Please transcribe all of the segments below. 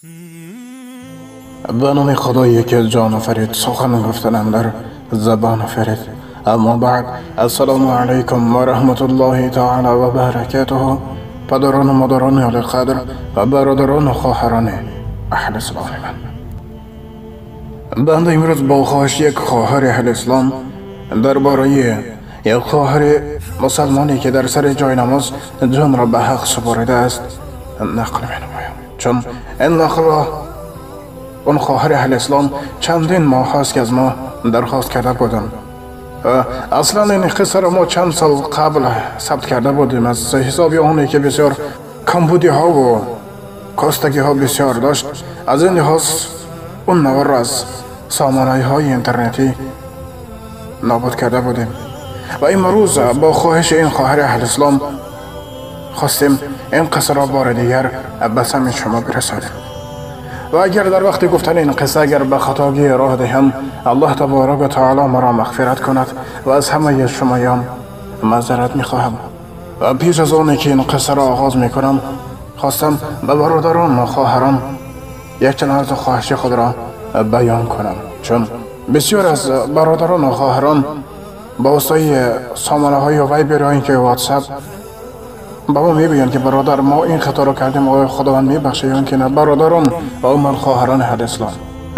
به نام خدایی که جان آفرید، سخن گفتنم در زبان آفرید. اما بعد، السلام علیکم و رحمت الله تعالی و برکاته. پدران و مادران عالی قدر و برادران و خواهران اهل اسلام من، بنده امروز با خواهش یک خواهر اهل اسلام درباره یک خواهر مسلمانی که در سر جای نماز جان را به حق سپرده است نقل می‌نمایم. چون این نقل را اون خواهر اهل اسلام چندین ماه هاست که از ما درخواست کرده بودند. اصلا این قصه را ما چند سال قبل ثبت کرده بودیم، از حساب آنی که بسیار کمبودی ها و کاستگی ها بسیار داشت. از این لحاظ اون نوار را از سامانه های اینترنتی نابود کرده بودیم و امروز با خواهش این خواهر اهل اسلام خواستیم این قصه را بار دیگر به سمع شما برسانیم. و اگر در وقت گفتن این قصه اگر به خطاگی راه دهم، الله تبارک و تعالی مرا مغفرت کند و از همه شمایان معذرت میخواهم. و پیش از آنی که این قصه را آغاز میکنم، خواستم به برادران و خواهران یک چند عرض خواهش خود را بیان کنم، چون بسیار از برادران و خواهران با واسطه سامانه های وایبر یا اینکه واتساپ با ما میگویند که برادر ما این خطا رو کردیم، آیا خداوند میبخشه یا اینکه نه؟ برادران و عموما خواهران اهل اسلام،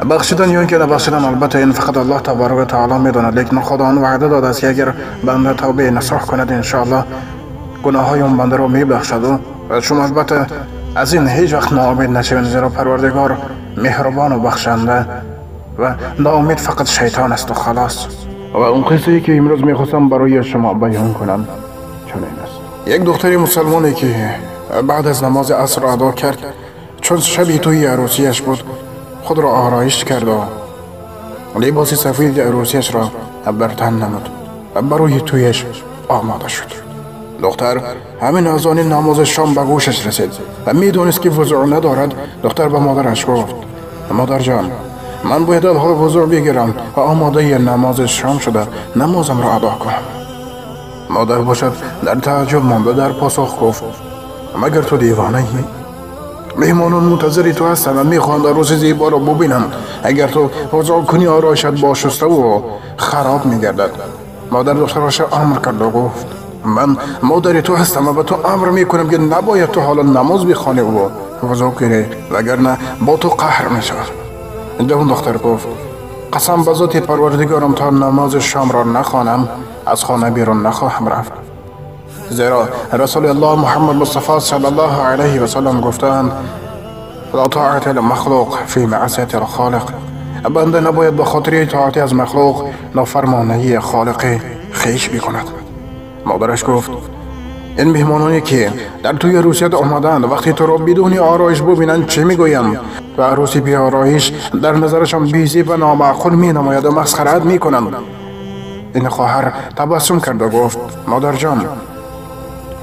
بخشیدن یا اینکه نبخشیدن البته این فقط الله تبارک و تعالی میداند، لیکن خداوند وعده داده است که اگر بنده توبه نصوح کند انشاءالله گناه های اون بنده رو میبخشد. و شما البته از این هیچ وقت ناامید نشوید، زیرا پروردگار مهربان و بخشنده و ناامید فقط شیطان است و خلاص. و اون قصه ای که امروز میخواستم برای شما بیان کنم چنین است. یک دختر مسلمانی که بعد از نماز عصر ادا کرد، چون شبی توی عروسیش بود، خود را آرایش کرد و لباس سفید عروسیش را بر تن نمود و برای تویش آماده شد. دختر همین اذان نماز شام به گوشش رسید و میدونست که وضوع ندارد. دختر به مادرش گفت: مادر جان، من باید حال وضوع بگیرم و آماده نماز شام شده نمازم را ادا کنم. مادر باشد در تعجب مانده در پاسخ گفت: مگر تو دیوانه ای؟ مهمانان منتظر تو هستند و میخواهند عروس زیبا را ببینند. اگر تو وضوع کنی آرایشت باشسته و خراب میگردد. مادر دخترش امر کرد و گفت: من مادر تو هستم و به تو امر میکنم که نباید تو حالا نماز بخوانی و وضوع کنی، وگرنه با تو قهر میشود. جوان دختر گفت: قسم به ذات پروردگارم تا نماز شام را نخوانم از خانه بیرون نخواهم رفت، زیرا رسول الله محمد مصطفی صلی الله علیه و سلم گفتند: لا طاعت للمخلوق فی معصیت الخالق. بنده نباید به خاطر اطاعت از مخلوق نافرمانی خالق خویش بکند. مادرش گفت: این مهمانانی که در توی عروسیت آمدند وقتی تو را بدون آرایش ببینند چه میگویند؟ و عروسی بی آرایش در نظرشان بیزی و نامعقول می نماید و مسخرت می کنند. این خواهر تبسم کرد و گفت: مادر جان،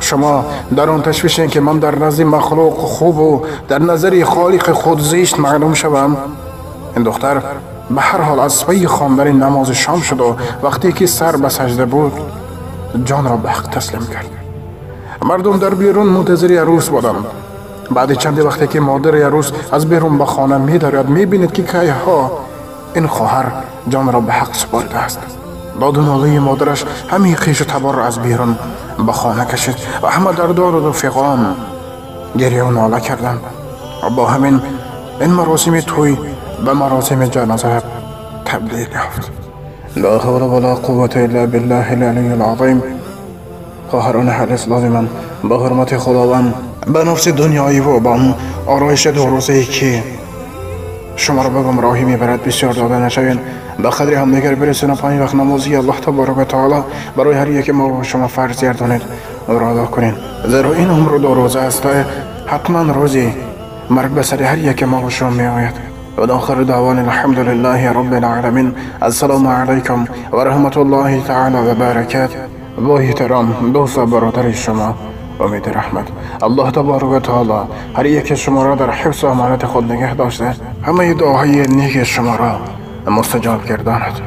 شما در آن تشویشین که من در نظر مخلوق خوب و در نظر خالق خود زشت معلوم شوم. این دختر به هر حال از پی خواندن نماز شام شد و وقتی که سر به سجده بود جان را به حق تسلیم کرد. مردم در بیرون منتظر عروس بودند. بعد چند وقتی که مادر عروس از بیرون به خانه می درآید، می بیند که کیها این خواهر جان را به حق سپرده است. داد و ناله مادرش همین خویش و تبار را از بیرون به خانه کشید و همه در داد و فغان گریه و ناله کردند. و با همین این مراسم توی به مراسم جنازه تبدیل یافت. لا حول ولا قوة الا بالله العلی العظیم. خواهران اهل اسلام من، به حرمت خداوند به نفس دنیایی و با آن آرایش دو روزه‌ای که شما را به گمراهی میبرد بسیار داده نشوین. به قدر همدیگر برسین و پنج وقت نمازی الله تبارک و تعالی برای هر یک ما و شما فرض گردانید و را ادا کنین، زیرا این عمر دو روزه است. حتما روزی مرگ به سر هر یک ما و شما می آید. و آخر دعوانا الحمد لله رب العالمین. السلام علیکم و رحمت الله تعالی و برکات. با احترام دوست و برادر شما امید رحمت. الله تبارک و تعالی هر یک شما را در حفظ و امانت خود نگه داشته، همه دعاهای نیک شما را مستجاب گرداند.